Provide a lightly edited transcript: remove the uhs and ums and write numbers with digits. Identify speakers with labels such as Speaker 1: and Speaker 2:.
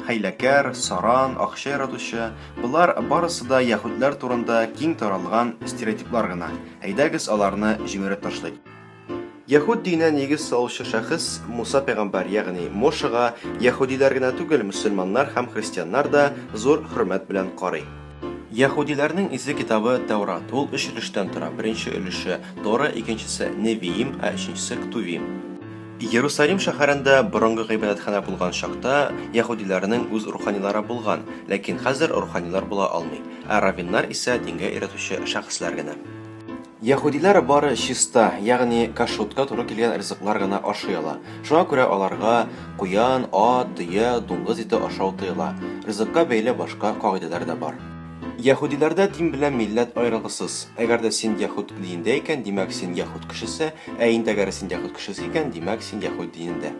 Speaker 1: Хәйләкәр, саран, акча яратучы, болар барысы да яһүдләр турында киң таралган стереотиплар гына. Әйдәгез, аларны җимереп ташлыйк. Яһүд диненә нигез салучы шәхес Муса пәйгамбәр, ягъни Мошега яһүдиләр генә түгел, мөселманнар һәм христианнар да зур хөрмәт белән карый. Яһүдиләрнең изге китабы Тәүрат. Ул өч өлештән тора, беренче өлеше, Тора, икенчесе, Невиим, ә өченчесе, Ктувим. Иерусалим шәһәрендә борынгы гыйбадәтханә булган чакта яһүдиләрнең үз руханилары булган, ләкин хәзер руханилар була алмый, ә раввиннар исә дингә өйрәтүче шәхесләр генә. Яһүдиләр бары чиста, ягъни кашрутка туры килгән ризыклар гына ашый ала. Шуңа күрә аларга куян, ат, дөя, дуңгыз ите ашау тыела. Ризыкка бәйле башка кагыйдәләр дә бар. Яһүдиләрдә дин белән милләт аерылгысыз. Әгәр дә син яһүд динендә икән, димәк, син яһүд кешесе, ә инде әгәр син яһүд кешесе икән, димәк, син яһүд динендә.